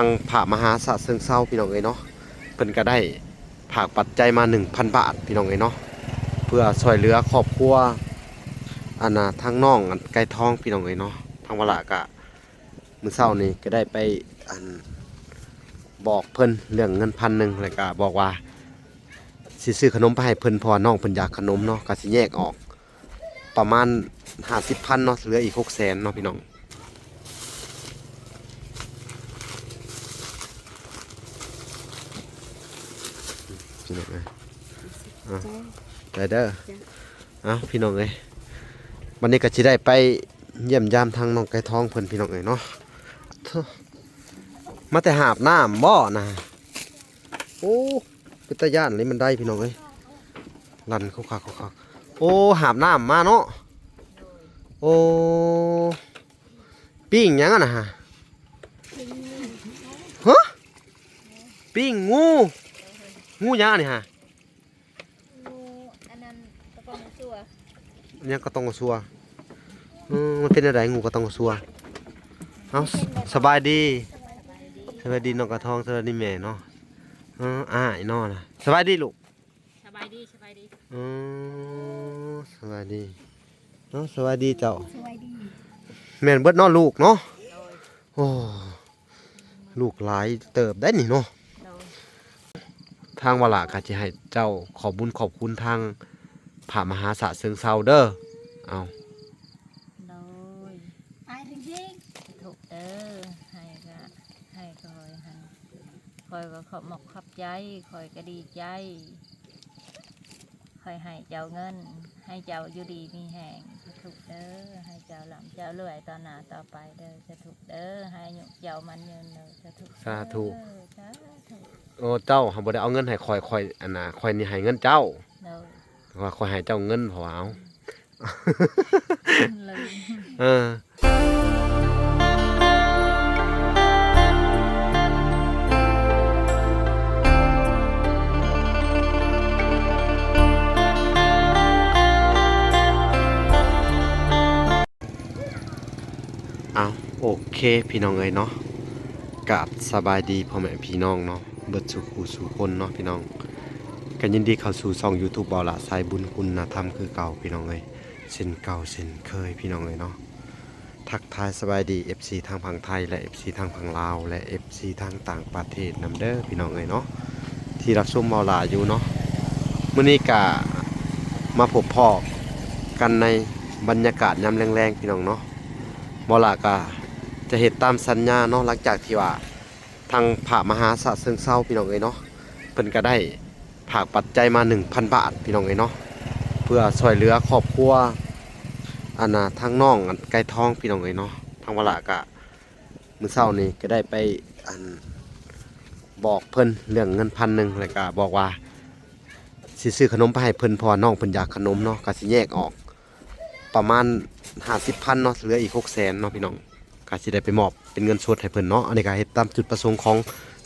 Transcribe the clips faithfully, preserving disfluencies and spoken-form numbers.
ทางพระมหาฉะเชิงเทราพี่น้องเอ้ยเนาะ เพิ่นก็ได้ฝากปัจจัยมาหนึ่งพันบาทพี่น้องเอ้ยเนาะ เพื่อช่วยเหลือครอบครัว อันน่ะ ทางน้องอันไก่ทองพี่น้องเอ้ยเนาะ ทางวาระก็มื้อเช้านี้ก็ได้ไป อัน บอกเพิ่นเรื่องเงินพันหนึ่ง แล้วก็บอกว่าสิซื้อขนมไปให้เพิ่น เพราะว่าน้องเพิ่นอยากขนมเนาะ ก็สิแยกออกประมาณห้าสิบพันเนาะ เหลืออีกหกแสนเนาะพี่น้อง พี่น้องเอ้ย อ่ะ ใจเด้อ จ้ะ เอ้า พี่น้องเอ้ย วันนี้ก็สิได้ไปเยี่ยมยามทางน้องไก่ทองเพิ่นพี่น้องเอ้ยเนาะ โถ่ มาแต่หาบน้ำบ่นะ โอ้ เป็นตาย่านเลยมันได้พี่น้องเอ้ย ลั่นคุกคักคุกคัก โอ้ หาบน้ำมาเนาะ โอ้ ปิ้งหยังอะนะฮะ ฮะ ปิ้งงู งูหยังอันนี้ฮะ งูอันนั้นกระป๋องซัว อันนี้กระป๋องซัว เออ มันเป็นอะไรงูกระป๋องซัว เอ้า สบายดี สบายดี สบายดีน้องไก่ทอง สบายดีแม่เนาะ เออ อ้ายเนาะนะ สบายดีลูก สบายดี สบายดี เออ สบายดี เนาะ สบายดีเจ้า สบายดี แม่นเบิดเนาะลูกเนาะ โดย โอ้ ลูกหลายเติบได้นี่เนาะ โดย ทางวาระก็สิให้เจ้าขอบบุญขอบคุณทางพระมหาฉะเชิงเทราเด้อ เอา โดย ไปจริงๆ สาธุเด้อ ให้ก็ให้คอยหัน คอยก็ขอบมกขอบใจ คอยก็ดีใจ คอยให้เจ้าเงิน ให้เจ้าอยู่ดีมีแฮง สาธุเด้อ ให้เจ้าร่ำเจ้ารวยต่อหน้าต่อไปเด้อ สาธุเด้อ ให้อายุเจ้ามันยืนเด้อ สาธุ สาธุ เด้อ สาธุ โอ้ เจ้าหาบ่ได้เอาเงินให้ข้อย ข้อย อันน่ะ ข้อยนี่ให้เงินเจ้า โดย ว่าข้อยให้เจ้าเงิน เพราะว่าเอา เลย เออ เอา โอเค พี่น้องเอ้ยเนาะ กราบสบายดีพ่อแม่พี่น้องเนาะ เบิดสู่ผู้สู่คนเนาะพี่น้อง ก็ยินดีเข้าสู่ช่อง YouTube บ่าวหละสายบุญคุณธรรมคือเก่าพี่น้องเอ้ย เช่นเก่าเช่นเคยพี่น้องเอ้ยเนาะ ทักทายสบายดี เอฟซี ทางฝั่งไทย และ เอฟซี ทางฝั่งลาว และ เอฟซี ทางต่างประเทศนำเด้อพี่น้องเอ้ยเนาะ ที่รับชมบ่าวหละอยู่เนาะ มื้อนี้ก็มาพบพ้อกันในบรรยากาศยามแลงๆ พี่น้องเนาะ บ่าวหละก็จะเฮ็ดตามสัญญาเนาะ หลังจากที่ว่าทางพระมหาฉะเชิงเทราพี่น้องเอ้ยเนาะ เพิ่นก็ได้ฝากปัจจัยมาหนึ่งพันบาทพี่น้องเอ้ยเนาะ เพื่อช่วยเหลือครอบครัว อันน่ะ ทางน้องอันไก่ทองพี่น้องเอ้ยเนาะ ทางวาระก็มื้อเช้านี้ก็ได้ไป อัน บอกเพิ่นเรื่องเงินพันหนึ่ง แล้วก็บอกว่าสิซื้อขนมไปให้เพิ่น เพราะว่าน้องเพิ่นอยากขนมเนาะ ก็สิแยกออกประมาณห้าสิบพันเนาะ เหลืออีกหกแสนเนาะพี่น้อง ก็สิได้ไปมอบเป็นเงินสดให้เพิ่นเนาะ อันนี้ก็เฮ็ดตามจุดประสงค์ของ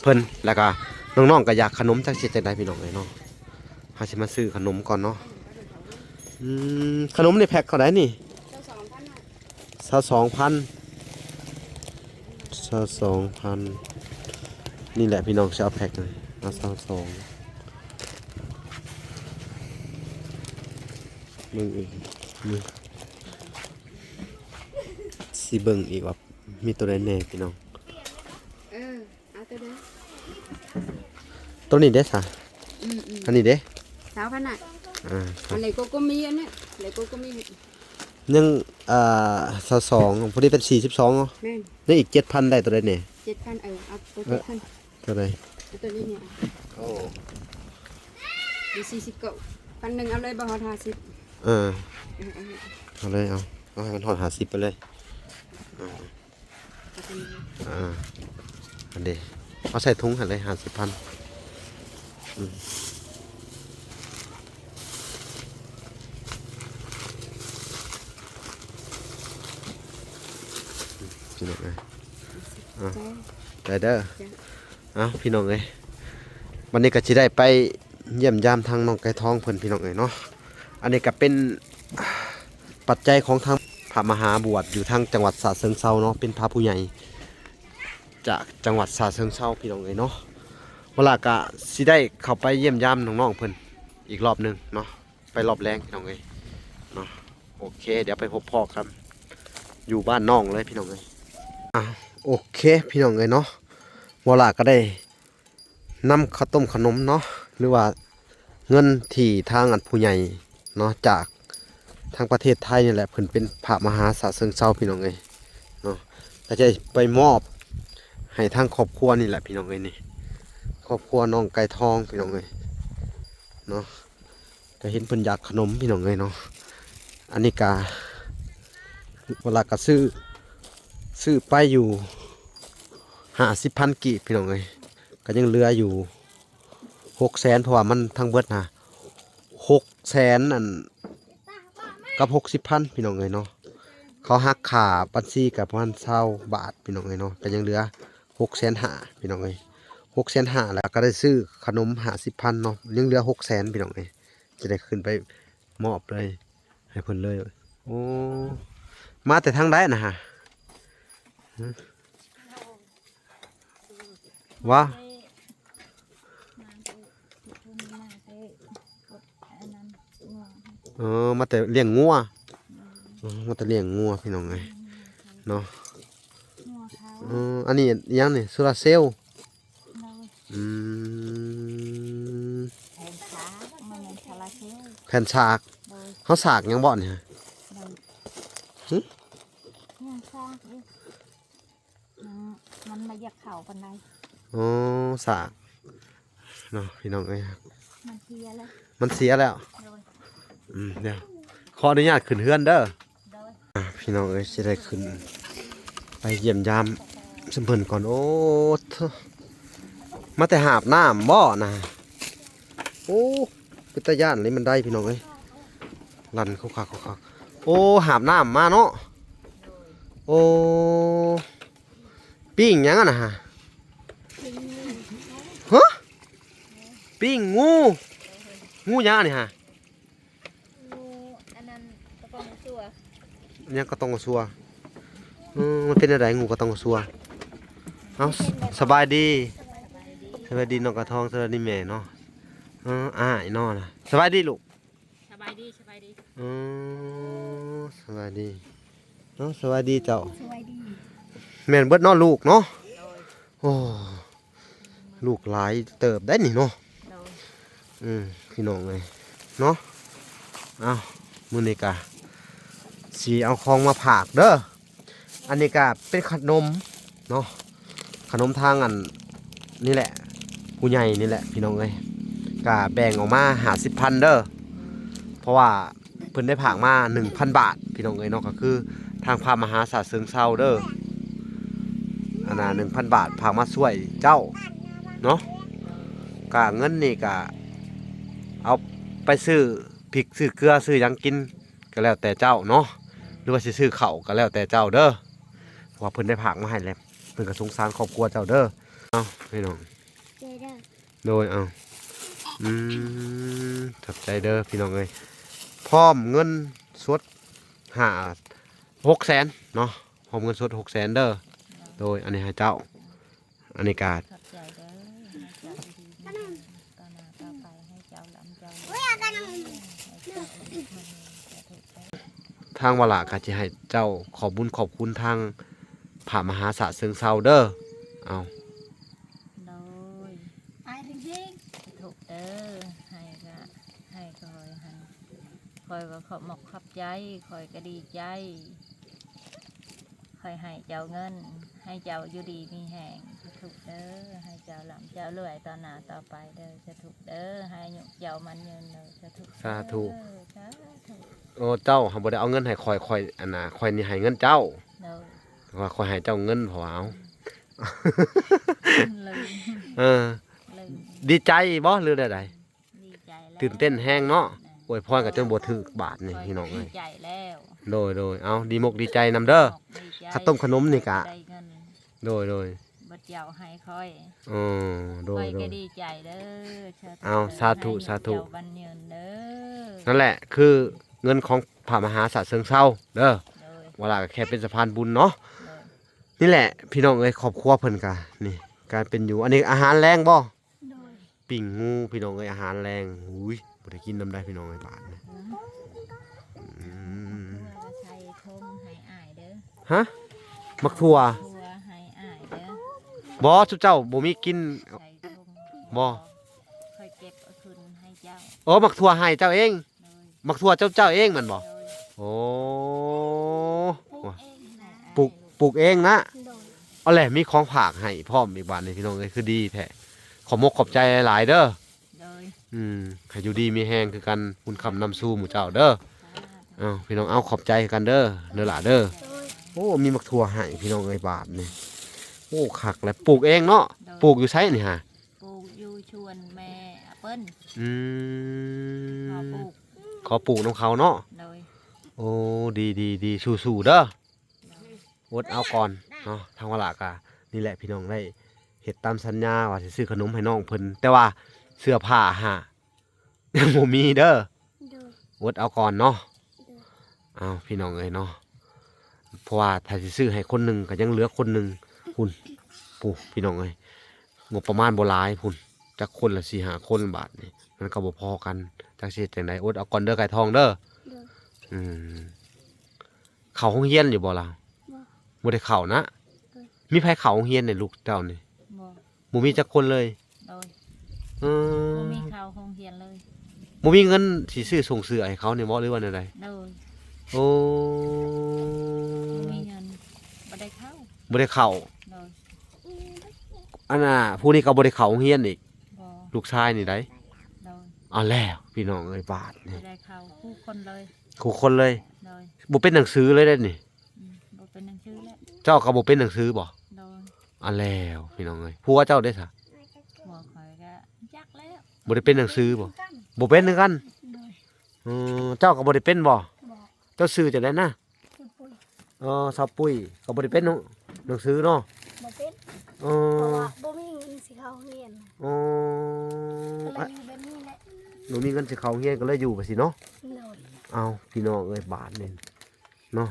เพิ่น แล้วก็น้องๆก็อยากขนม จักสิเฮ็ดจั่งใดพี่น้องเอ้ยเนาะ เฮาสิมาซื้อขนมก่อนเนาะ อืม ขนมนี่แพ็คเท่าใดนี่ ซาวสองพัน ซาวสองพัน นี่แหละพี่น้อง สิเอาแพ็คเลย เอาซาวสอง เบิ่งอีก นี่ สิเบิ่งอีกว่ามีตัวใดแหน่พี่น้อง เออ เอาตัวใด ตัวนี้เด้ซะ อืมๆ อันนี้เด้ ซาวพันน่ะ อ่า อันไหนโกโก้มีอันเนี้ย ไหนโกโก้มี ยัง อ่า ซาวสอง พอดีเป็นสี่สิบสองเนาะ แม่น ยังอีกเจ็ดพัน ได้ตัวใดแหน่ เจ็ดพัน เออ เอาตัวเจ็ดพัน ตัวใด เอาตัวนี้เนี่ย โอ้ มีสี่สิบเก้า พันหนึ่ง เอาเลยบ่ฮอดห้าสิบ เออ เออ เอาเลย เอา เอาให้มันฮอดห้าสิบไปเลย อ่า เอาตัวนี้ อ่า อันเด เอาใส่ถุงหั่นเลย ห้าสิบพัน อืม พี่น้องเอ้ย อ่ะ ใจ ใจเด้อ จ้ะ เอ้า พี่น้องเอ้ย วันนี้ก็สิได้ไปเยี่ยมยามทางน้องไก่ทองเพิ่นพี่น้องเอ้ยเนาะ อันนี้ก็เป็นปัจจัยของทางพระมหาบวชอยู่ทางจังหวัดฉะเชิงเทราเนาะ เป็นพระผู้ใหญ่ จากจังหวัดฉะเชิงเทราพี่น้องเอ้ยเนาะ เวลาก็สิได้เข้าไปเยี่ยมยามน้องๆเพิ่นอีกรอบหนึ่งเนาะ ไปรอบแรกพี่น้องเอ้ยเนาะ โอเค เดี๋ยวไปพบพ้อกันอยู่บ้านน้องเลยพี่น้องเอ้ย อ่ะ โอเคพี่น้องเอ้ยเนาะ เวลาก็ได้นำข้าวต้มขนมเนาะ หรือว่าเงินที่ทางอันผู้ใหญ่เนาะ จากทางประเทศไทยนี่แหละ เพิ่นเป็นพระมหาฉะเชิงเทราพี่น้องเอ้ยเนาะ ก็จะไปมอบให้ทางครอบครัวนี่แหละพี่น้องเอ้ยนี่ ครอบครัวน้องไก่ทองพี่น้องเอ้ยเนาะ ก็เห็นเพิ่นอยากขนมพี่น้องเอ้ยเนาะ อันนี้กะ เวลาก็ซื้อ ซื้อไปอยู่ห้าสิบพันกีบพี่น้องเอ้ย ก็ยังเหลืออยู่หกแสน เพราะว่ามันทั้งเบิดนะหกแสนอัน กับหกสิบพันพี่น้องเอ้ยเนาะ เขาหักค่าบัญชีกับประมาณซาวบาทพี่น้องเอ้ยเนาะ ก็ยังเหลือหกแสนห้าพี่น้องเอ้ย หกแสนห้า แล้วก็ได้ซื้อขนมห้าสิบพันเนาะ ยังเหลือหกแสนพี่น้องเอ้ย จะได้ขึ้นไปมอบเลย ให้เพิ่นเลย โอ้ มาแต่ทางใดนะฮะ ฮะ วะ เออ มาแต่เลี้ยงงัว เออ มาแต่เลี้ยงงัวพี่น้องเอ้ยเนาะ งัวเขา เออ อันนี้อิหยังนี่ โซลาร์เซลล์ โดย อืม แผ่นสาก มันเป็นโซลาร์เซลล์ แผ่นสาก โดย เขาสากหยังบ่นี่ฮะ โดย หึ ยังสากอยู่ อืม มันมาอยากเข้าปานใด อ๋อ สาก เนาะพี่น้องเอ้ย มันเสียแล้ว มันเสียแล้ว โดย อืม เดี๋ยว ขออนุญาตขึ้นเฮือนเด้อ โดย อ่ะ พี่น้องเอ้ย สิได้ขึ้นไปเยี่ยมยามซุมเพิ่นก่อน โอ้ โธ่ มาแต่หาบน้ำบ่นะ โอ้ เป็นตาย้านเลยมันได้พี่น้องเอ้ย ลั่นเขาคักเขาคัก โอ้ หาบน้ำมาเนาะ โอ้ ปิ้งหยังอะนะฮะ ฮะ ปิ้งงู งูหยังอันนี้ฮะ งูอันนั้นกระป๋องซัว ยังกระตองกระซัว เออ มันเป็นอะไรงูกระตองกระซัว เอ้า สบายดี สบายดีน้องกระทอง สบายดีแม่เนาะ เออ อ้ายเนาะนะ สบายดีลูก สบายดี สบายดี เออ สบายดี เนาะ สบายดีเจ้า สบายดี แม่นเบิดเนาะลูกเนาะ โดย โอ้ ลูกหลายเติบได้นี่เนาะ โดย อืม พี่น้องเอ้ยเนาะ เอา มื้อนี้กะสิเอาของมาฝากเด้อ อันนี้กะเป็นขนมเนาะ ขนมทางอันนี่แหละ ผู้ใหญ่นี่แหละพี่น้องเอ้ย กะแบ่งออกมาห้าสิบพันเด้อ เพราะว่าเพิ่นได้ฝากมาหนึ่งพันบาทพี่น้องเอ้ยเนาะ ก็คือทางพระมหาสาเซิงเซาเด้อ อันน่ะหนึ่งพันบาทฝากมาช่วยเจ้าเนาะ กะเงินนี่กะเอาไปซื้อพริกซื้อเกลือซื้อหยังกินก็แล้วแต่เจ้าเนาะ หรือว่าสิซื้อข้าวก็แล้วแต่เจ้าเด้อ เพราะว่าเพิ่นได้ฝากมาให้แล้ว เพิ่นก็สงสารครอบครัวเจ้าเด้อ เอาพี่น้อง ใจเด้อ โดย เอา อืม ขอบใจเด้อพี่น้องเอ้ย พร้อมเงินสดห้า หกแสนเนาะ พร้อมเงินสดหกแสนเด้อ โดย อันนี้ให้เจ้า อันนี้กาด ขอบใจเด้อ ให้เจ้าอยู่ดีมีแฮง ต่อหน้าต่อไปให้เจ้าร่ำเจ้ารวย ให้เจ้าอายุมั่นยืน สาธุเด้อ ทางวาลาก็สิให้เจ้าขอบบุญขอบคุณทางพระมหาสาเซิงเซาเด้อ เอา โดย ไปจริงๆ สาธุเด้อ ให้ก็ให้คอยหัน คอยก็ขอบมอกขอบใจ คอยก็ดีใจ คอยให้เจ้าเงิน ให้เจ้าอยู่ดีมีแฮง สาธุเด้อ ให้เจ้าร่ำเจ้ารวยต่อหน้าต่อไปเด้อ สาธุเด้อ ให้อายุเจ้ามั่นยืนเด้อ สาธุ สาธุ เด้อ สาธุ โอ้ เจ้าหาบ่ได้เอาเงินให้ข้อย ข้อย อันน่ะ ข้อยนี่ให้เงินเจ้า โดย ว่าข้อยให้เจ้าเงิน เพราะว่าเอา ลืม เออ ลืม ดีใจบ่หรือใดๆ ดีใจแล้ว ตื่นเต้นแฮงเนาะ แม่น อวยพรก็จนบ่ถืกบาทนี่ ข้อย พี่น้องเอ้ย ดีใจแล้ว โดย โดย เอา ดีมกดีใจนำเด้อ ดีใจ ข้าวต้มขนมนี่กะ ได้เงิน โดย โดย บัดเจ้าให้ข้อย เออ โดย ข้อย โดย ก็ดีใจเด้อ สาธุ เอา เด้อ สาธุ ให้อายุ สาธุ เจ้ามั่นยืนเด้อ นั่นแหละ คือเงินของพระมหาสาเซิงเซาเด้อ โดย วาลาก็แค่เป็นสะพานบุญเนาะ โดย นี่แหละพี่น้องเอ้ย ครอบครัวเพิ่นกะนี่ การเป็นอยู่ อันนี้อาหารแลงบ่ โดย ปิ้งงูพี่น้องเอ้ย อาหารแลง อุ้ย บ่ได้กินนำได้พี่น้องเอ้ย บาดนี่ อืม ใส่ทงให้อ้ายเด้อ ฮะ หมากถั่ว ถั่วให้อ้ายเด้อ บ่ ซุเจ้าบ่มีกิน ใส่ทง บ่ ค่อยเก็บเอาคืนให้เจ้า โอ้ หมากถั่วให้เจ้าเอง โดย หมากถั่วเจ้า เจ้าเองแม่นบ่ โดย โอ้ ปลูกเองนะ ปลูก ปลูกเองนะ โดย เอาแหละ มีของฝากให้พร้อมอีกบาดนี่พี่น้องเอ้ย คือดีแท้ ขอบมกขอบใจหลายๆเด้อ โดย อืม ให้อยู่ดีมีแฮงคือกัน บุญค้ำนำสู่หมู่เจ้าเด้อ สาธุ เอ้า พี่น้อง เอ้า ขอบใจกันเด้อ เด้อหล่ะเด้อ โดย โอ้ มีหมากถั่วให้พี่น้องเอ้ย บาดนี่ โอ้ คักแหละ ปลูกเองเนาะ โดย ปลูกอยู่ไสนี่ฮะ ปลูกอยู่ชวนแม่แอปเปิ้ล อืม ขอปลูก ขอปลูกนำเขาเนาะ โดย โอ้ ดีๆๆ สู้ๆเด้อ โดย อดเอาก่อนเนาะ ทางวาระกะนี่แหละพี่น้อง ได้เฮ็ดตามสัญญาว่าสิซื้อขนมให้น้องเพิ่น แต่ว่าเสื้อผ้าหา ยังบ่มีเด้อ โดย อดเอาก่อนเนาะ โดย เอาพี่น้องเอ้ยเนาะ เพราะว่าถ้าสิซื้อให้คนหนึ่งก็ยังเหลือคนหนึ่งพุ้น ปู้ พี่น้องเอ้ย งบประมาณบ่หลายพุ้น จักคนละสี่ห้าคน บาดนี่ มันก็บ่พอกัน จักสิเฮ็ดจั่งใด อดเอาก่อนเด้อ ไก่ทองเด้อ โดย อืม เข้าโรงเรียนอยู่บ่ล่ะ บ่ บ่ได้เข้านะ โดย มีไผเข้าโรงเรียนเนี่ย ลูกเจ้านี่ บ่ บ่มีจักคนเลย โดย เออ บ่มีเข้าโรงเรียนเลย บ่มีเงินสิซื้อส่งเสื้อให้เขานี่บ่ หรือว่าแนวใด โดย โอ้ บ่มีเงิน บ่ได้เข้า บ่ได้เข้า โดย อันน่ะ ผู้นี้ก็บ่ได้เข้าโรงเรียนอีก บ่ ลูกชายนี่ได โดย เอาแล้วพี่น้องเอ้ย บาดนี่ บ่ได้เข้าคู่คนเลย คู่คนเลย โดย บ่เป็นหนังสือเลยเด้นี่ อืม บ่เป็นหนังสือแล้ว เจ้าก็บ่เป็นหนังสือบ่ โดย เอาแล้วพี่น้องเอ้ย ผัวเจ้าเด้ซะ ผัวข้อยก็จักแล้ว บ่ได้เป็นหนังสือบ่ บ่เป็นคือกัน โดย เออ เจ้าก็บ่ได้เป็นบ่ บ่ เจ้าชื่อจั่งใดนะ ชื่อปุ้ย เออ สาวปุ้ย ก็บ่ได้เป็นหนัง หนังสือเนาะ บ่เป็น เออ เพราะว่าบ่มีเงินสิเข้าโรงเรียน อ๋อ ก็เลยอยู่แบบนี้แหละ บ่มีเงินสิเข้าโรงเรียนก็เลยอยู่ไปสิเนาะ โดย เอาพี่น้องเอ้ย บาดนี่เนาะ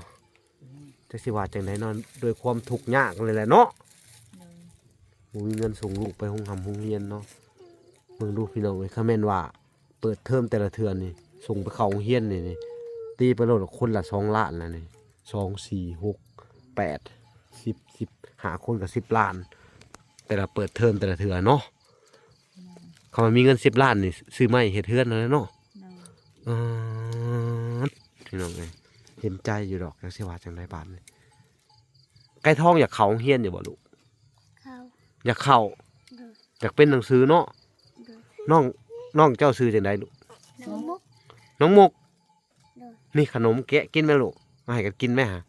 จักสิว่าจั่งใดเนาะ ด้วยความทุกข์ยากเลยแหละเนาะ โดย บ่มีเงินส่งลูกไปโรงหำโรงเรียนเนาะ เบิ่งดูพี่น้องเอ้ย คันแม่นว่าเปิดเทอมแต่ละเทื่อนี่ ส่งไปเข้าโรงเรียนนี่ นี่ ตีไปโลดคนละสองล้านแล้วนี่ สอง สี่ หก แปด สิบ สิบ ห้าคนก็สิบล้าน แต่ละเปิดเทอมแต่ละเทื่อเนาะ คันว่ามีเงินสิบล้านนี่ ซื้อไม้เฮ็ดเฮือนแล้วเนาะ โดย เออ พี่น้องเอ้ย เห็นใจอยู่ดอก จักสิว่าจั่งใดบาดนี่ ไก่ทองอยากเข้าโรงเรียนอยู่บ่ลูก เข้า อยากเข้า โดย อยากเป็นหนังสือเนาะ โดย น้อง น้องเจ้าชื่อจั่งใดลูก น้องมุก น้องมุก โดย นี่ขนมแกะกินไหมลูก เอาให้กันกินไหมฮะ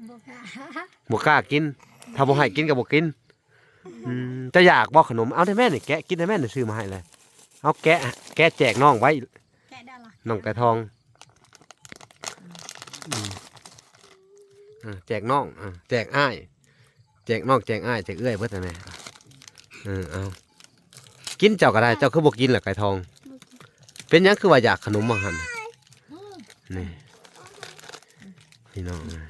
บ่กล้า บ่กล้ากิน ถ้าบ่ให้กินก็บ่กิน อืม เจ้าอยากบ่ขนม เอาได้แม่นี่ แกะกินได้แม่นี่ ซื้อมาให้เลย เอาแกะ แกะแจกน้องไว้ แกะได้ล่ะ น้องไก่ทอง อืม อ่า แจกน้อง อ่า แจกอ้าย แจกน้อง แจกอ้าย แจกเอื้อยเบิดนั่นแหละ เออ เอา กินเจ้าก็ได้ เจ้าคือบ่กินล่ะไก่ทอง เป็นหยังคือว่าอยากขนมว่าหั่น นี่ พี่น้อง อ่า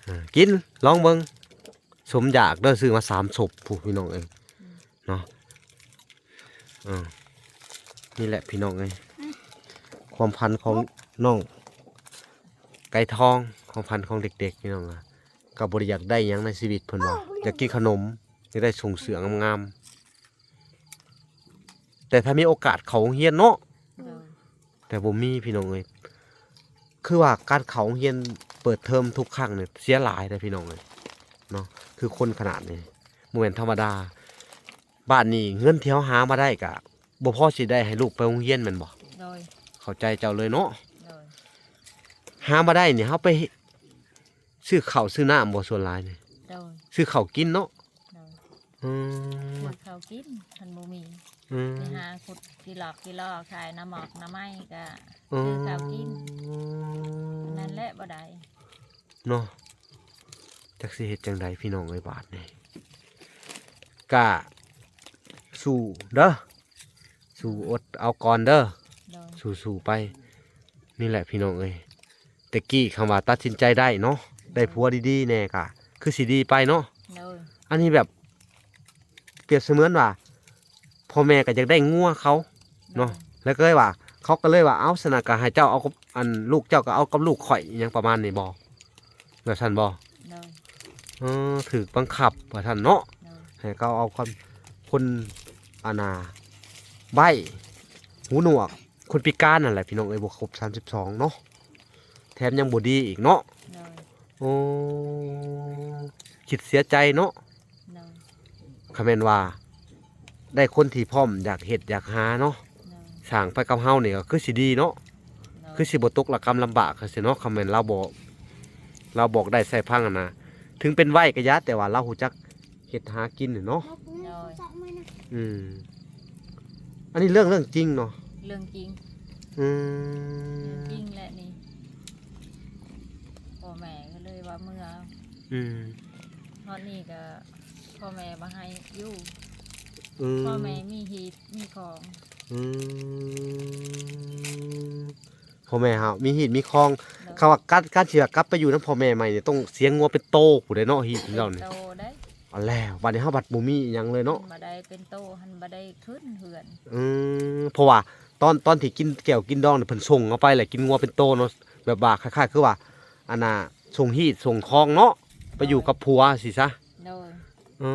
อ่า กิน ลองเบิ่ง สมอยากเด้อ ซื้อมาสามศพพู้นพี่น้องเอ้ย เนาะ อ่า นี่แหละพี่น้องเอ้ย ความฝันของน้องไก่ทอง ความฝันของเด็กๆ พี่น้องอะ ก็บ่ได้อยากได้หยังในชีวิตเพิ่นว่า อยากกินขนม อยากได้ส่งเสื้องามๆ แต่ถ้ามีโอกาสเข้าโรงเรียนเนาะ โดย แต่บ่มีพี่น้องเอ้ย คือว่าการเข้าโรงเรียนเปิดเทอมทุกครั้งเนี่ยเสียหลายเด้อพี่น้องเอ้ย เนาะ คือคนขนาดนี้บ่แม่นธรรมดา บาดนี้เงินที่เฮาหามาได้ก็บ่พอสิได้ให้ลูกไปโรงเรียนแม่นบ่ โดย เข้าใจเจ้าเลยเนาะ โดย หามาได้นี่เฮาไปซื้อข้าวซื้อน้ำบ่ส่วนหลายนี่ โดย ซื้อข้าวกินเนาะ โดย อืม ซื้อข้าวกิน คันบ่มี อืม ไปหาขุดกี่หลอกกี่หลอก ขายหน่อหมอกหน่อไม้ก็ อืม ซื้อข้าวกิน นั่นแหละบ่ได้ เนาะ จักสิเฮ็ดจั่งใดพี่น้องเอ้ย บาดนี่ กะ สู้เด้อ สู้อดเอาก่อนเด้อ โดย สู้ๆไป นี่แหละพี่น้องเอ้ย แต่กี้คำว่าตัดสินใจได้เนาะ ได้ผัวดีๆแน่กะ คือสิดีไปเนาะ โดย อันนี้แบบ เปรียบเสมือนว่า พ่อแม่ก็อยากได้งัวเขาเนาะ โดย แล้วก็เลยว่า เขาก็เลยว่า เอา สนะ ก็ให้เจ้าเอากับ อันลูกเจ้าก็เอากับลูกข่อย อิหยังประมาณนี้บ่ แบบซั่นบ่ โดย เออ ถูกบังคับว่าซั่นเนาะ โดย ให้เขาเอาคน คน อันน่ะ ใบ้ หูหนวก คนพิการนั่นแหละพี่น้องเอ้ย บ่ครบสามสิบสองเนาะ แถมยังบ่ดีอีกเนาะ โดย โอ้ คิดเสียใจเนาะ โดย คันแม่นว่า ได้คนที่พร้อมอยากเฮ็ดอยากหาเนาะ โดย สร้างไปกับเฮานี่ก็คือสิดีเนาะ โดย คือสิบ่ตกระกำลำบากจั่งซี้เนาะ คันแม่นลาวบ่ ลาวบอกได้ใช้ฟังหั้นนะ ถึงเป็นไว้ก็อย่า แต่ว่าลาวฮู้จักเฮ็ดหากินหั้นเนาะ โดย อืม อันนี้เรื่อง เรื่องจริงเนาะ เรื่องจริง อืม เรื่องจริงแหละนี่ พ่อแม่ก็เลยว่าเมือ อืม ฮอดนี่ก็พ่อแม่บ่ให้อยู่ อืม พ่อแม่มีหีบมีของ อืม พ่อแม่เฮามีหีบมีของ โดย เขาว่าการ การสิว่ากลับไปอยู่นำพ่อแม่ใหม่นี่ต้องเสียงัวเป็นโตพู้นเด้เนาะ หีบของเจ้านี่ เป็นโตได้ เอาแล้ว บัดนี้เฮาบัดบ่มีอิหยังเลยเนาะ บ่ได้เป็นโต หั้นบ่ได้ขึ้นเฮือน อืม เพราะว่าตอน ตอนที่กินแก้วกินดองนี่เพิ่นส่งเอาไปแหละ กินงัวเป็นโตเนาะ แบบว่าคล้ายๆ คือว่า อันน่ะ ส่งหีบส่งของเนาะ ไปอยู่กับผัวสิซะ โดย อื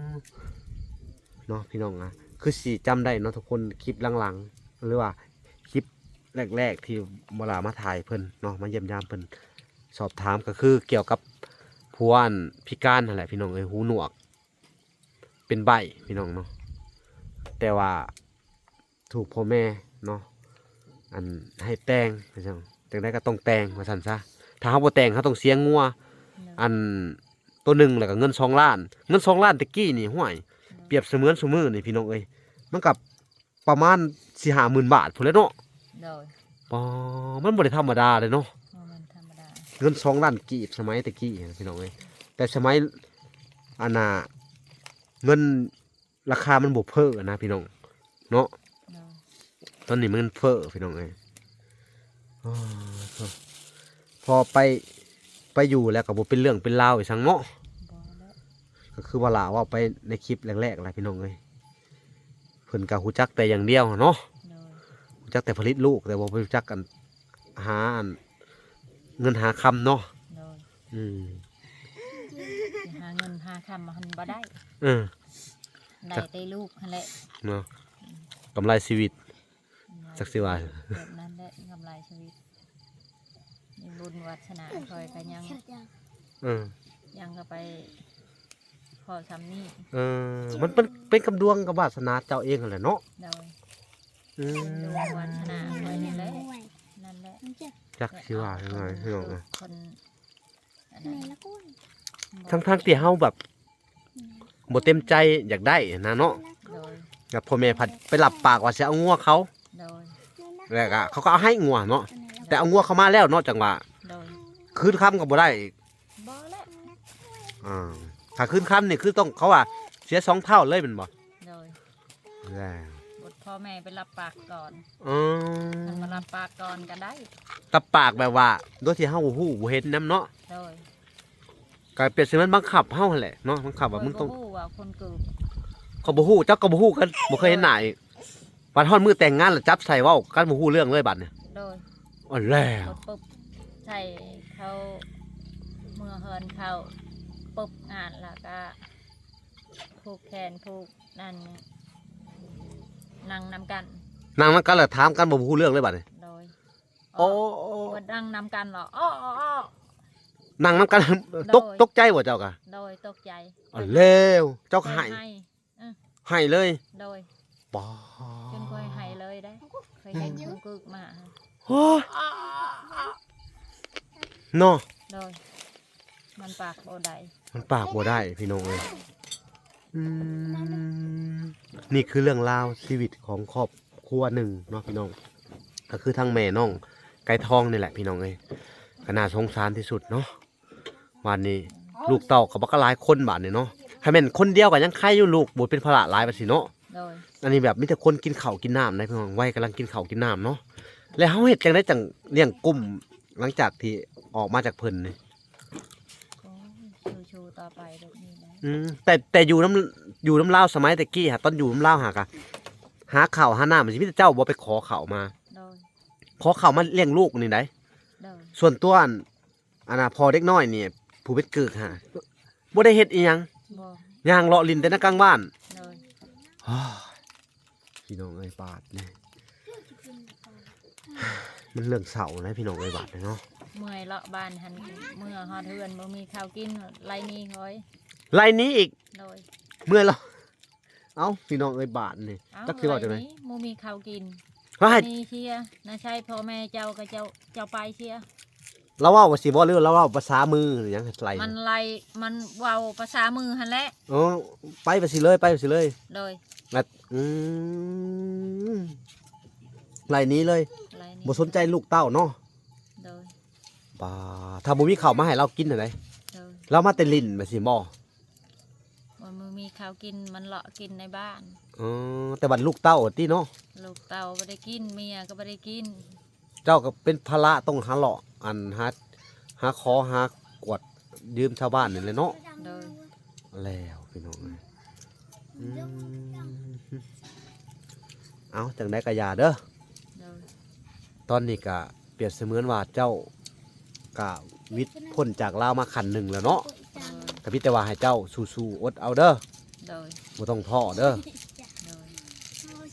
ม เนาะพี่น้องอะ คือสิจำได้เนาะทุกคน คลิปหลังๆ หรือว่าคลิปแรกๆ ที่บ่าวหลามาถ่ายเพิ่นเนาะ มาเยี่ยมยามเพิ่น สอบถามก็คือเกี่ยวกับผัวอันพิการนั่นแหละพี่น้องเอ้ย หูหนวก เป็นใบ้พี่น้องเนาะ แต่ว่าถูกพ่อแม่เนาะ อันให้แต่งว่าซั่น จั่งใดก็ต้องแต่งว่าซั่นซะ ถ้าเฮาบ่แต่งเฮาต้องเสียงัว อัน ตัวหนึ่งแล้วก็เงินสองล้าน เงินสองล้านแต่กี้นี่ ห้วย เปรียบเสมือนซุมื้อนี่พี่น้องเอ้ย มันก็ประมาณสี่ห้าหมื่นบาทพู้นแหละเนาะ โดย ปอ มันบ่ได้ธรรมดาเลยเนาะ บ่แม่นธรรมดา เงินสองล้านกีบสมัยแต่กี้นะพี่น้องเอ้ย แต่สมัย อันน่ะ เงินราคามันบ่เฟ้อนะพี่น้อง เนาะ โดย ตอนนี้มันเฟ้อพี่น้องเอ้ย อ้อ พอไป ไปอยู่แล้วก็บ่เป็นเรื่องเป็นราวอีสังเนาะ บ่แล้ว ก็คือว่าหล่าเว้าไปในคลิปแรกๆ แหละพี่น้องเอ้ย เพิ่นก็ฮู้จักแต่อย่างเดียวหั้นเนาะ โดย ฮู้จักแต่ผลิตลูก แต่บ่ฮู้จักอัน หาอัน เงินหาคำเนาะ โดย อืม สิหาเงินหาคำหั้นบ่ได้ เออ ได้แต่ลูกหั้นแหละ เนาะ กำไรชีวิต จักสิว่า แบบนั้นแหละ กำไรชีวิต มีบุญวาสนาคอยก็ยัง เออ ยังก็ไปพอส่ำนี้ เออ มันเป็น เป็นกับดวงกับวาสนาเจ้าเองหั้นแหละเนาะ โดย อืม เป็นดวงวาสนาคอยนี่แหละ นั่นแหละ จักสิว่ายังไงพี่น้องเอ้ย คน อันนั้น ทั้งๆ ที่เฮาแบบ บ่เต็มใจอยากได้นะเนาะ โดย แล้วพ่อแม่พัดไปรับปากว่าสิเอางัวเขา โดย แล้วก็เขาก็เอาให้งัวเนาะ แต่เอางัวเขามาแล้วเนาะ จังหวะ โดย คืนคำก็บ่ได้อีก บ่แล้ว อ่า ถ้าคืนคำนี่คือต้อง เขาว่าเสียสองเท่าเลยแม่นบ่ โดย แล้ว บทพ่อแม่ไปรับปากก่อน อืม มันมารับปากก่อนก็ได้ รับปากแบบว่า โดยที่เฮาบ่ฮู้บ่เห็นนำเนาะ โดย ก็เปรียบเสมือนบังคับเฮาหั่นแหละเนาะ บังคับว่ามึงต้อง ข้อยบ่ฮู้ว่าคนเกิด เขาบ่ฮู้ เจ้าก็บ่ฮู้กัน บ่เคยเห็นหน้าอีก บัดฮอดมื้อแต่งงานแล้วจับใส่เว้ากันบ่ฮู้เรื่องเลยบัดนี้ โดย เอาแล้ว กดปุ๊บ ใส่เขา เมือเฮือนเขา ปุ๊บงานแล้วก็ ผูกแขนผูกนั่น นั่งนำกัน นั่งนำกันแล้วถามกันบ่ฮู้เรื่องเลยบัดนี้ โดย โอ้ บ่นั่งนำกันเหรอ อ้อ อ้อ อ้อ นั่งนำกัน โดย ตก ตกใจบ่เจ้ากะ โดย ตกใจ เอาแล้ว เจ้าก็ให้ เพิ่นให้ เออ ให้เลย โดย ปอ จนค่อยให้เลยได้ เคยเห็นคนกึกมา โอ้ เนาะ โดย มันปากบ่ได้ มันปากบ่ได้พี่น้องเอ้ย อืม นี่คือเรื่องราวชีวิตของครอบครัวหนึ่งเนาะพี่น้อง ก็คือทั้งแม่น้องไก่ทองนี่แหละพี่น้องเอ้ย ก็น่าสงสารที่สุดเนาะ บาดนี้ ลูกเต้าก็บักหลายคนบาดนี้เนาะ คันแม่นคนเดียวก็ยังไคอยู่ ลูกบ่เป็นภาระหลายบาดซี้เนาะ โดย อันนี้แบบมีแต่คนกินข้าวกินน้ำนะพี่น้อง วัยกำลังกินข้าวกินน้ำเนาะ แล้วเฮาเฮ็ดจั่งใดจั่งเลี้ยงกุ้ม หลังจากที่ออกมาจากเพิ่นนี่ ก็ ต่อไปแบบนี้นะ อืม แต่ แต่อยู่นำ อยู่นำลาวสมัยแต่กี้หะ ตอนอยู่นำลาวหากะ หาข้าวหาน้ำ มันสิมีแต่เจ้าบ่ไปขอข้าวมา โดย ขอข้าวมาเลี้ยงลูกนี่ได๋ โดย ส่วนตัวอัน อันน่ะ พ่อเด็กน้อยนี่ ผู้เป็นกึกหะ บ่ได้เฮ็ดอีหยัง บ่ ย่างเลาะเล่นแต่ในกลางบ้าน โดย อ้อ พี่น้องเอ้ย บาดนี่ มันเรื่องเศร้านะพี่น้องเอ้ย บาดนี่เนาะ เมื่อยเลาะบ้านหั่น เมื่อฮอดเฮือนบ่มีข้าวกิน ไล่หนีคอย ไล่หนีอีก โดย เมื่อยเลาะ เอ้า พี่น้องเอ้ย บาดนี่ เอ้า จักสิเว้าจั่งใด๋ ไล่หนี บ่มีข้าวกิน เฮ้ย หนีเสีย น่าใช่พ่อแม่เจ้าก็เจ้า เจ้าไปเสีย ลาวเว้าว่าสิบ่ หรือลาวเว้าภาษามือหรือหยัง ไล่ มันไล่ มันเว้าภาษามือหั่นแหละ เออ ไป ไปสิเลย ไป ไปสิเลย โดย งัด อืม ไล่หนีเลย ไล่หนี บ่สนใจลูกเต้าเนาะ โดย บ่า ถ้าบ่มีข้าวมาให้ลาวกินหั่นใด๋ โดย ลาวมาแต่หลิ้นว่าสิบ่ มันบ่มีข้าวกิน มันเลาะกินในบ้าน อ๋อ แต่บัดลูกเต้าติเนาะ ลูกเต้าบ่ได้กิน เมียก็บ่ได้กิน เจ้าก็เป็นภาระต้องหาเลาะ อันหา หาขอหากวดยืมชาวบ้านนี่แหละเนาะ โดย แล้วพี่น้องเอ้ย อืม เอา จั่งใด๋ก็อย่าเด้อ โดย ตอนนี้ก็เปรียบเสมือนว่าเจ้าก็หวิดพ้นจากลาวมาขั้นหนึ่งแล้วเนาะ โดย ก็มีแต่ว่าให้เจ้าสู้ๆ อดเอาเด้อ โดย บ่ต้องท้อเด้อ โดย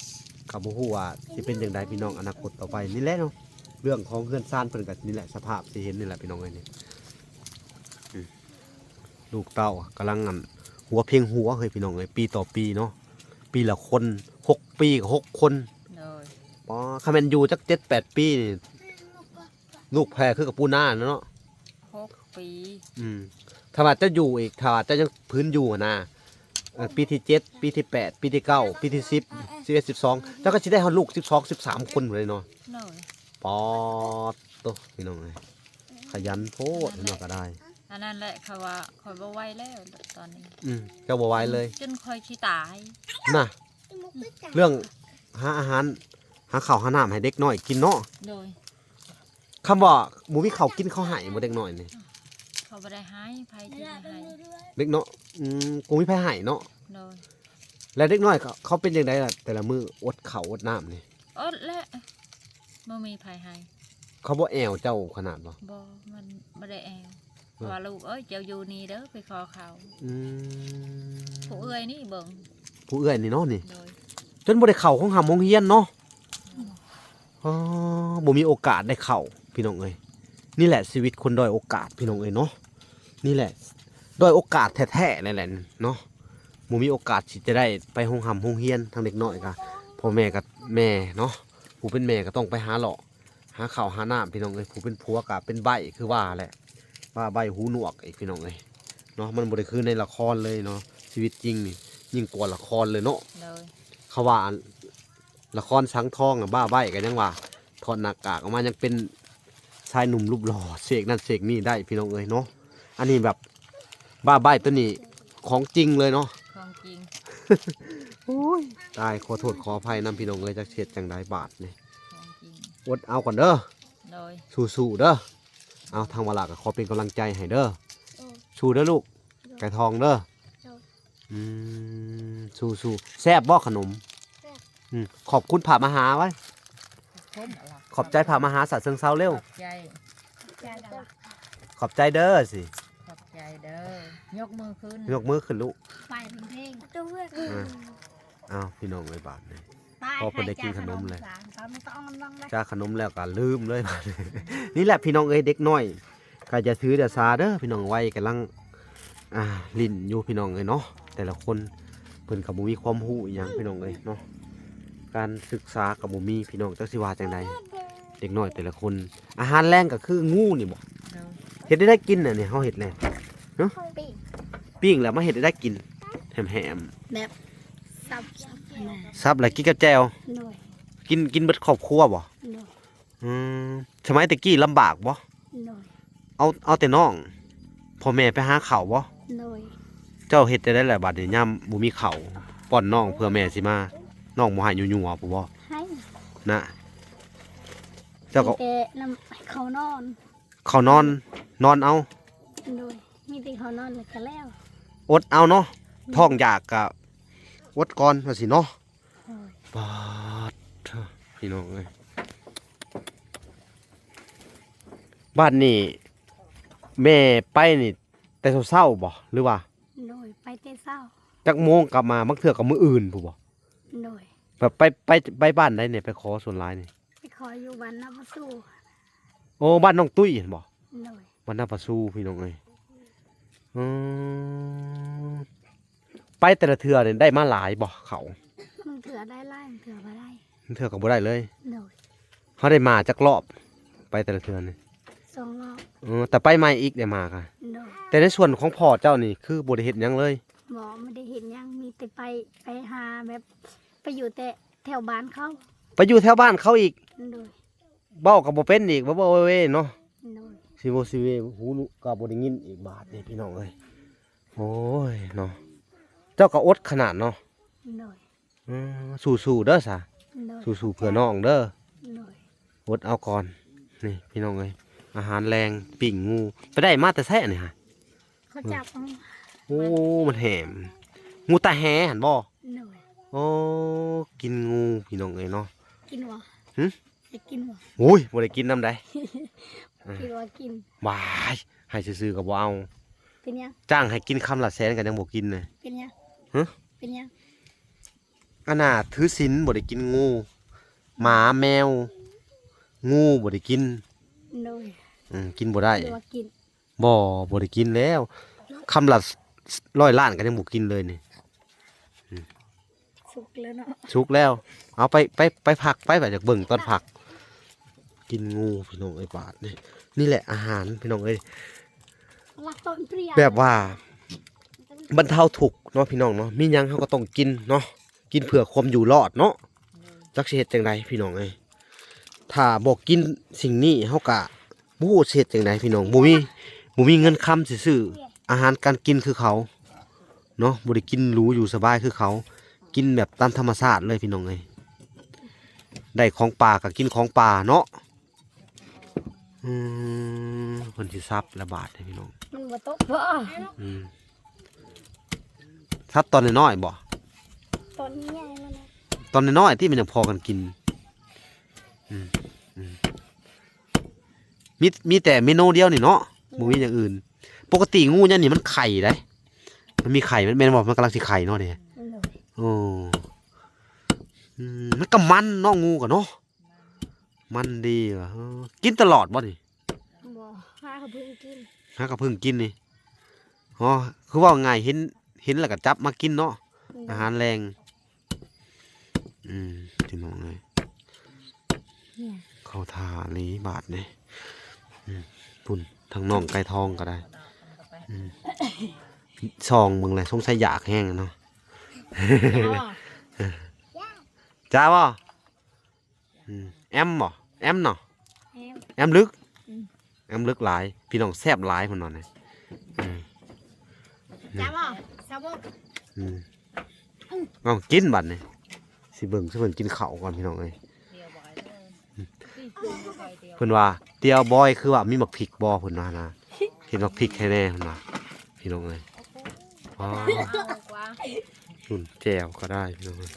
ก็บ่ฮู้ว่าสิเป็นจั่งใด๋พี่น้อง อนาคตต่อไปนี่แหละเนาะ เรื่องของเฮือนซานเพิ่นก็นี่แหละ สภาพที่เห็นนี่แหละพี่น้องเอ้ยนี่ อืม ลูกเต้ากำลัง อัน หัวเพียงหัวเฮ้ยพี่น้องเอ้ย ปีต่อปีเนาะ ปีละคน หกปีก็หกคน โดย ป๋อ คันแม่นอยู่จักเจ็ดแปดปีนี่ ลูกแพร่คือกับปูนาเนาะ หกปี อืม ถ้าว่าจะอยู่อีก ถ้าว่าจะยังพื้นอยู่หั้นนะ เอ่อ ปีที่เจ็ด ปีที่แปด ปีที่เก้า ปีที่สิบ สิบเอ็ด สิบสอง เจ้าก็สิได้ฮอดลูกสิบสอง สิบสามคนพู้นเลยเนาะ โดย ปอดโต พี่น้องเอ้ย ขยันโพดเนาะก็ได้ อันนั้นแหละเขาว่าข้อยบ่ไหวแล้วตอนนี้ อืม เจ้าบ่ไหวเลย จนข้อยสิตาย น่ะ เรื่องหาอาหาร หาข้าวหาน้ำให้เด็กน้อยกินเนาะ โดย คำว่าบ่มีข้าวกินเขาให้บ่เด็กน้อยนี่ เขาบ่ได้ให้ ไผสิให้ เด็กน้อย อืม บ่มีไผให้เนาะ โดย แล้วเด็กน้อยเขา เขาเป็นจั่งใด๋ล่ะ แต่ละมื้ออดข้าวอดน้ำนี่ อดแหละ บ่มีไผให้ เขาบ่แอ่วเจ้าขนาดบ่ บ่ มันบ่ได้แอ่ว เออ ว่าลูกเอ้ย เจ้าอยู่นี่เด้อ ไปขอข้าว อืม ผู้เอื้อยนี่เบิ่ง ผู้เอื้อยนี่เนาะนี่ โดย จนบ่ได้เข้าโรงหำโรงเฮียนเนาะ อ๋อ บ่มีโอกาสได้เข้า พี่น้องเอ้ย นี่แหละชีวิตคนด้อยโอกาส พี่น้องเอ้ยเนาะ นี่แหละ ด้อยโอกาสแท้ๆ นั่นแหละเนาะ บ่มีโอกาสที่จะได้ไปโรงหำโรงเฮียน ทั้งเด็กน้อยก็ พ่อแม่ก็แม่เนาะ ผู้เป็นแม่ก็ต้องไปหาเลาะ หาข้าวหาน้ำ พี่น้องเอ้ย ผู้เป็นผัวก็เป็นใบ้คือว่าแหละ ว่าใบ้หูหนวกอีก พี่น้องเอ้ย เนาะ มันบ่ได้คือในละครเลยเนาะ ชีวิตจริงนี่ยิ่งกว่าละครเลยเนาะ โดย เขาว่าอัน ละครสังทองอะ บ้าใบ้ก็ยังว่า ถอดหน้ากากออกมายังเป็นชายหนุ่มรูปหล่อ เสกนั่นเสกนี่ได้ พี่น้องเอ้ยเนาะ อันนี้แบบ บ้าใบ้ตัวนี้ของจริงเลยเนาะ ของจริง โอ้ย ตาย ขอโทษขออภัยนำ พี่น้องเอ้ย จักสิเฮ็ดจั่งใด๋บาดนี่ ของจริง อดเอาก่อนเด้อ โดย สู้ๆ เด้อ เอา ทางวาลาก็ขอเป็นกำลังใจให้เด้อ โอ้ สู้เด้อลูก โดย ไก่ทองเด้อ โดย อืม สู้ๆ แซ่บบ่ขนม แซ่บ อืม ขอบคุณพระมหาไว้ ขอบคุณอะไร ขอบใจพระมหาฉะเชิงเทราเร็ว ขอบใจ ขอบใจเด้อสิ ขอบใจเด้อ ยกมือขึ้น ยกมือขึ้นลูก ไปเพลง อ่ะ อ้าว พี่น้องเอ้ย บาดนี่ ไป พอเพิ่นได้กินขนมเลย ตอนนี้ต้องลองนะ จ้า ขนมแล้วก็ลืมเลย นี่แหละพี่น้องเอ้ย เด็กน้อย ก็อย่าถืออย่าสาเด้อพี่น้อง วัยกำลัง อ่า หลิ้นอยู่พี่น้องเอ้ยเนาะ แต่ละคนเพิ่นก็บ่มีความรู้อิหยังพี่น้องเอ้ยเนาะ การศึกษาก็บ่มีพี่น้อง จักสิว่าจั่งใด๋ เด็กน้อยแต่ละคน อาหารแลงก็คืองูนี่บ่ โดย เฮ็ดได้กินน่ะนี่ เฮาเฮ็ดแล้ว ปิ้ง ปิ้งแล้วมาเฮ็ดได้กิน แหมๆ แบบสับๆ นะ สับแล้วกินกับแจ่ว โดย กิน กินเบิดครอบครัวบ่ โดย อืม สมัยแต่กี้ลำบากบ่ โดย เอา เอาแต่น้อง พ่อแม่ไปหาข้าวบ่ โดย เจ้าเฮ็ดจั่งใด๋ล่ะบัดนี้ ยามบ่มีข้าวป้อนน้อง เพื่อแม่สิมา น้องบ่ให้ยั่วๆ พุ้นบ่ ให้ นะ เจ้าก็ มีแต่นำเขานอน เขานอน นอนเอา โดย มีแต่เขานอนแล้วก็แล้ว อดเอาเนาะ ท้องอยากก็อดก่อนว่าสิเนาะ โอ้ย บาดเถอะพี่น้องเอ้ย บ้านนี่แม่ไปนี่แต่เช้าๆบ่ หรือว่า โดย ไปแต่เช้า จักโมงกลับมา บางเทื่อก็มื้ออื่นพู้นบ่ โดย แบบไป ไป ไปบ้านใดเนี่ย ไปขอส่วนหลายนี่ ไปขออยู่บ้านนาปะซู โอ้ บ้านน้องตุ้ยเห็นบ่ โดย บ้านนาปะซูพี่น้องเอ้ย อืม ไปแต่ละเทื่อเนี่ยได้มาหลายบ่ เขา บางเทื่อได้หลาย บางเทื่อบ่ได้ บางเทื่อก็บ่ได้เลย โดย เขาได้มาจักรอบ ไปแต่ละเทื่อนี่ สองรอบ เออ แต่ไปใหม่อีกได้มาค่ะ โดย แต่ในส่วนของพ่อเจ้านี่คือบ่ได้เฮ็ดหยังเลย บ่ ไม่ได้เฮ็ดหยัง มีแต่ไป ไปหาแบบ ไปอยู่แต่แถวบ้านเขา ไปอยู่แถวบ้านเขาอีก โดย เว้าก็บ่เป็นอีก บ่บ่เว้ยเนาะ โดย สิโวสิเว หูก็บ่ได้ยินอีกบาดนี่พี่น้องเอ้ย โอ้ยเนาะ เจ้าก็อดขนาดเนาะ โดย อืม สู้ๆเด้อซะ โดย สู้ๆเพื่อน้องเด้อ โดย อดเอาก่อน นี่พี่น้องเอ้ย อาหารแลง ปิ้งงู ไปได้มาแต่ไสอันนี้ฮะ เขาจับเอา โอ้ มันแหม งูตาแหหั่นบ่ โดย โอ้ กินงูพี่น้องเอ้ยเนาะ กินบ่ หึ จะกินบ่ โอ้ย บ่ได้กินนำใด คิดว่ากิน ว้าย ให้ซื่อๆก็บ่เอา เป็นหยัง จ้างให้กินคำละแสนก็ยังบ่กินเลย เป็นหยัง ฮะ เป็นหยัง อันน่ะถือศีลบ่ได้กินงู หมาแมว งูบ่ได้กิน โดย อืม กินบ่ได้ คิดว่ากิน บ่ บ่ได้กินแล้ว คำละร้อยล้านก็ยังบ่กินเลยนี่ สุกแล้วเนาะ สุกแล้ว เอาไป ไป ไปผัก ไป ไปอยากเบิ่งตอนผัก กินงูพี่น้องเอ้ย บาดนี่ นี่แหละอาหารพี่น้องเอ้ย รักต้นเปรี้ยว แบบว่าบรรเทาทุกข์เนาะพี่น้องเนาะ มีหยังเฮาก็ต้องกินเนาะ กินเพื่อความอยู่รอดเนาะ จักสิเฮ็ดจั่งใดพี่น้องเอ้ย ถ้าบ่กินสิ่งนี้เฮาก็บ่ฮู้สิเฮ็ดจั่งใดพี่น้อง บ่มี บ่มีเงินคำสิซื้ออาหารการกินคือเขาเนาะ บ่ได้กินหรูอยู่สบายคือเขา กินแบบตามธรรมชาติเลยพี่น้องเอ้ย ได้ของป่าก็กินของป่าเนาะ อืม เพิ่นสิสับละบาดนี่พี่น้อง มันบ่ตกบ่ อืม สับตอนน้อยๆบ่ ตอนใหญ่มันนะ ตอนน้อยๆที่มันยังพอกันกิน อืม อืม มี มีแต่เมนูเดียวนี่เนาะ บ่มีอย่างอื่น ปกติงูเนี่ยนี่มันไข่ได้ มันมีไข่ มันแม่นบ่ มันกำลังสิไข่เนาะเนี่ย โอ้ อืม มันก็มันเนาะ งูก็เนาะ มันดีว่ะ เออ กินตลอดบ่นี่ บ่ หากะเพิ่งกิน หากะเพิ่งกินนี่ อ๋อ คือเว้าง่าย เห็น เห็นแล้วก็จับมากินเนาะ อืม อาหารแลง อืม พี่น้องเอ้ย เนี่ย เข้าท่าอีหลีบาดนี่ อืม พุ้น ทางน้องไก่ทองก็ได้ อืม ส่องเบิ่งแหละ สงสัยอยากแฮงเนาะ จ้าบ่ อืม แอมบ่ แอมเนาะ แอม แอมลึก อืม แอมลึกหลาย พี่น้องแซ่บหลายเพิ่นว่านี่ อืม จ้าบ่ สาวก อืม เอากินบัดนี่ สิเบิ่ง สิเบิ่งกินข้าวก่อนพี่น้องเอ้ย เพิ่นว่า เตียวบอยคือว่ามีหมากพริกบ่ เพิ่นว่านะ เห็นหมากพริกให้แน่ เพิ่นว่า พี่น้องเอ้ย อ๋อ นุ่นแจ่วก็ได้พี่น้องเอ้ย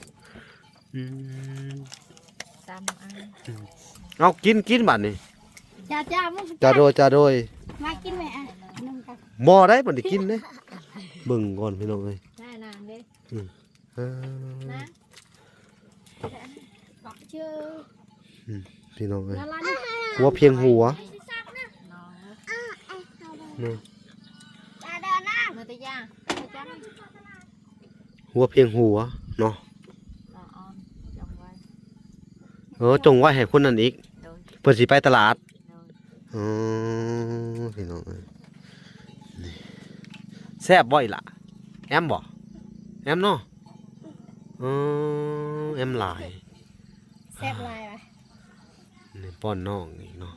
อืม ตำอัน อืม เอากิน กินบัดนี่ จ้า จ้า มึง จ้าโดย จ้าโดย มากินไหมอ่ะ นมกัน บ่ได้ บ่ได้กินเด้ เบิ่งก่อนพี่น้องเอ้ย ได้นางเด้ อืม เออ นะ ชื่อ อืม พี่น้องเอ้ย หัวเพียงหัว น้อง เนาะ จ้า เดินนะ มือตะย่าง หัวเพียงหัวเนาะ เออ จงไว้ให้คนนั้นอีก โดย เพิ่นสิไปตลาด โดย อ๋อ พี่น้องเอ้ย นี่ แซ่บบ่อีหล่ะ แอมบ่ แอมเนาะ อ๋อ แอมหลาย แซ่บหลายวะ นี่ป้อนน้องอีกเนาะ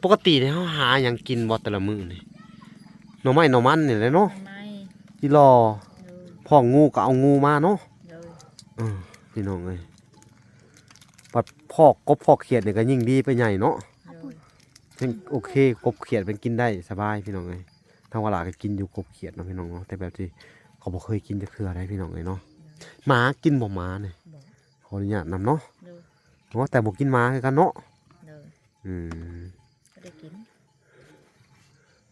ปกตินี่เฮาหาหยังกินบ่แต่ละมื้อนี่ หน่อไม้หน่อมันนี่แหละเนาะ หน่อไม้ อีหล่อ โดย พ้องูก็เอางูมาเนาะ โดย เออ พี่น้องเอ้ย บัดพ้อกบพ้อเขียดนี่ก็ยิ่งดีไปใหญ่เนาะ โดย ยังโอเค กบเขียดมันกินได้สบายพี่น้องเอ้ย ทางวาลาก็กินอยู่กบเขียดเนาะพี่น้องเนาะ แต่แบบที่เขาบ่เคยกินจักเทื่อได้พี่น้องเอ้ยเนาะ หมากินบ่หมาเนี่ย บ่ ขออนุญาตนำเนาะ โดย เนาะ แต่บ่กินหมาคือกันเนาะ โดย อืม บ่ได้กิน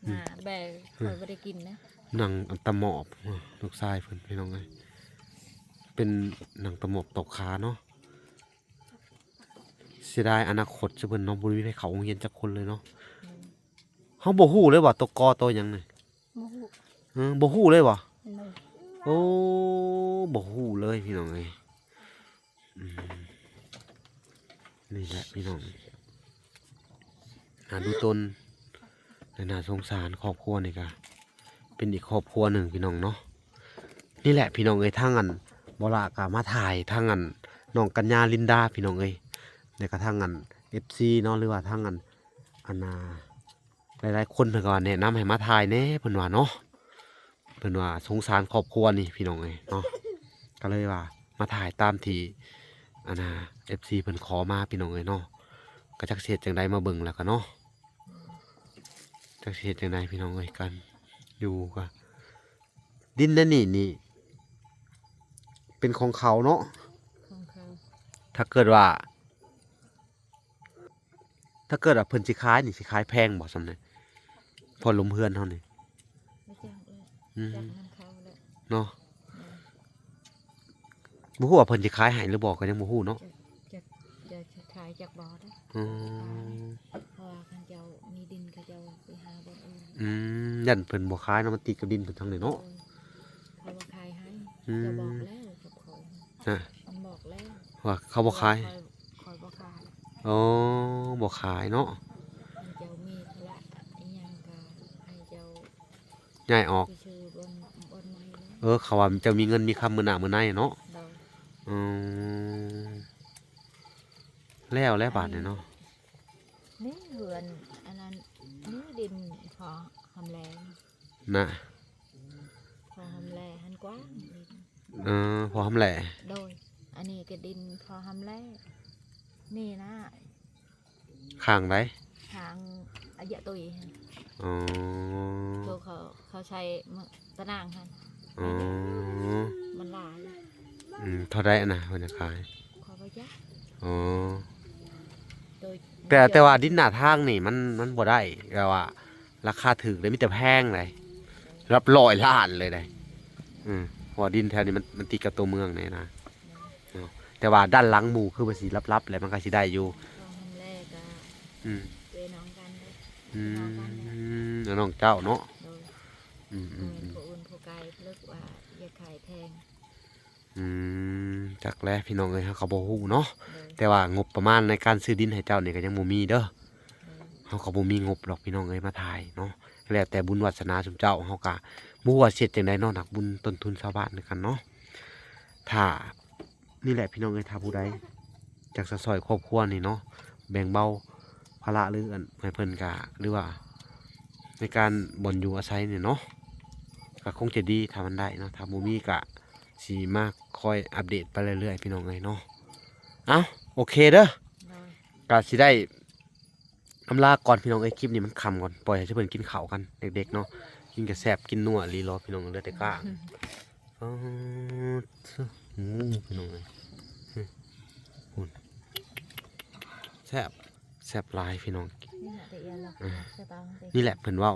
อืม หมาแบก อืม ข้อยบ่ได้กินนะ หนังอันตะหมอบ ลูกชายเพิ่นพี่น้องเอ้ย เป็นหนังตะหมอบตกขาเนาะ เสียดายอนาคตซะเพิ่นเนาะ บ่มีไผเข้าโรงเรียนจักคนเลยเนาะ อืม เฮาบ่ฮู้เลยว่าตัวกอตัวหยังนี่ บ่ฮู้ เออ บ่ฮู้เลยบ่ บ่ โอ้ บ่ฮู้เลยพี่น้องเอ้ย อืม นี่แหละพี่น้อง น่าดูตน และน่าสงสารครอบครัวนี่ก็เป็นอีกครอบครัวหนึ่งพี่น้องเนาะ นี่แหละพี่น้องเอ้ย ทางอันบ่ละก็มาถ่ายทางอันน้องกัญญาลินดาพี่น้องเอ้ย แล้วก็ทางอัน เอฟซี เนาะ หรือว่าทางอัน อันน่า หลายๆคนเพิ่นก็ว่าแนะนำให้มาถ่ายแหน่ เพิ่นว่าเนาะ เพิ่นว่าสงสารครอบครัวนี่พี่น้องเอ้ยเนาะ ก็เลยว่ามาถ่ายตามที่ อันน่า เอฟซี เพิ่นขอมาพี่น้องเอ้ยเนาะ ก็จักสิเฮ็ดจั่งใดมาเบิ่งแล้วก็เนาะ จักสิเฮ็ดจั่งใดพี่น้องเอ้ย กันอยู่ก็ ดินนั่นนี่นี่ เป็นของเขาเนาะ ของเขา ถ้าเกิดว่า ถ้าเกิดว่าเพิ่นสิขายนี่สิขายแพงบ่ส่ำใด พอหลุมเฮือนเฮานี่ บ่จักเลย อืม จักนำเขาแหละ เนาะ อืม บ่ฮู้ว่าเพิ่นสิขายให้หรือบ่ก็ยังบ่ฮู้เนาะ จัก จัก จักสิขายจักบ่เด้อ อ๋อ เพราะว่าคันเจ้ามีดินเขาเจ้าไปหาบ่อนอื่น อืม ย่านเพิ่นบ่ขายเนาะ มันติดกับดินเพิ่นทางนี้เนาะ เออ เขาบ่ขายให้ อืม เจ้าบอกแล้วกับข้อย ฮะ มันบอกแล้ว ว่าเขาบ่ขาย ข้อย ข้อยบ่ขาย อ๋อ บ่ขายเนาะ คันเจ้ามีธุระอิหยังก็ให้เจ้า ย้ายออก ไปซื้อบ่อน บ่อนใหม่เลย เออ เขาว่าเจ้ามีเงินมีคำมื้อหน้ามื้อในเนาะ โดย อืม แล้ว แล้วบาดนี้เนาะ นี่เฮือน อันนั้น นี่ดินพอหำแล นะ พอหำแลหั้นกว้าง เออ พอหำแล โดย อันนี้ก็ดินพอหำแล นี่นะ ข้างใด ข้างอายะตุยหั่น อ๋อ ตัวเขา เขาใช้ตะนางหั่น อ๋อ มันหลาย อืม เท่าใดอะนะเพิ่นจะขาย ข้อยบ่จัก อ๋อ โดย แต่ แต่ว่าดินหน้าทางนี่มัน มันบ่ได้ แบบว่า ราคาถูกเลย มีแต่แพงเลย หลักร้อยล้านเลยได้ อืม เพราะว่าดินแถวนี้มัน มันติดกับตัวเมืองนี่นะ เนาะ แต่ว่าด้านหลังหมู่คือว่าสิลับๆ แหละ มันก็สิได้อยู่ พอหำแลก็ อืม เวน้องกันเด้อ อืม น้องกันเด้อ น้องเจ้าเนาะ โดย อืม อืม อืม ผู้อื่นผู้ไกลเลิกว่าอย่าขายแพง อืม จักแลพี่น้องเอ้ย เฮาก็บ่ฮู้เนาะ โดย แต่ว่างบประมาณในการซื้อดินให้เจ้านี่ก็ยังบ่มีเด้อ โดย เฮาก็บ่มีงบดอกพี่น้องเอ้ย มาถ่ายเนาะ แล้วแต่บุญวาสนาซุมเจ้า เฮาก็บ่ฮู้ว่าสิเฮ็ดจั่งใดเนาะ นักบุญต้นทุนชาวบ้านคือกันเนาะ ถ้า นี่แหละพี่น้องเอ้ย ถ้าผู้ใดอยากจะช่วยครอบครัวนี่เนาะ แบ่งเบาภาระหรืออันให้เพิ่นก็ หรือว่าในการบ่อนอยู่อาศัยนี่เนาะ ก็คงจะดีถ้ามันได้เนาะ ถ้าบ่มีก็สิมาคอยอัปเดตไปเรื่อยๆ พี่น้องเอ้ยเนาะ เอ้า โอเคเด้อ โดย ก็สิได้ อำลาก่อนพี่น้องเอ้ย คลิปนี้มันค่ำก่อน ปล่อยให้เพิ่นกินข้าวกัน เด็กๆ เนาะ กินก็แซ่บ กินนัวอีหลีหรอพี่น้อง เหลือแต่ก้าง อ๋อ โอ้ พี่น้องเอ้ย พู้น แซ่บ แซ่บหลายพี่น้อง นี่แหละแต่เอียนละ อ่า สตางค์เด้ นี่แหละเพิ่นเว้า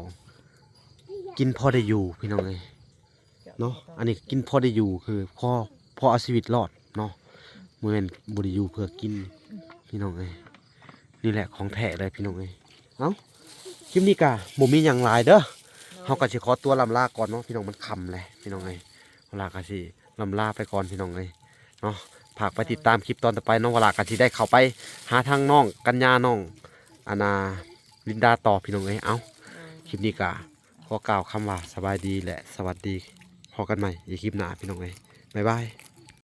กินพอได้อยู่พี่น้องเอ้ย เนาะ อันนี้กินพอได้อยู่ คือพอ พอเอาชีวิตรอดเนาะ บ่แม่นบ่ได้อยู่เพื่อกิน พี่น้องเอ้ย นี่แหละของแท้เลยพี่น้องเอ้ย เอ้า คลิปนี้ก็บ่มีหยังหลายเด้อ โดย เฮาก็สิขอตัวล่ำลาก่อนเนาะพี่น้อง มันค่ำแล้วพี่น้องเอ้ย เวลาก็สิล่ำลาไปก่อนพี่น้องเอ้ย เนาะ ฝากไปติดตามคลิปตอนต่อไป น้องวาลาก็สิได้เข้าไปหาทางน้องกัญญา น้อง อันน่า ลินดาต่อพี่น้องเอ้ย เอ้า โดย คลิปนี้ก็ขอกล่าวคำว่าสบายดีและสวัสดี พ้อกันใหม่อีกคลิปหน้าพี่น้องเอ้ย บ๊ายบาย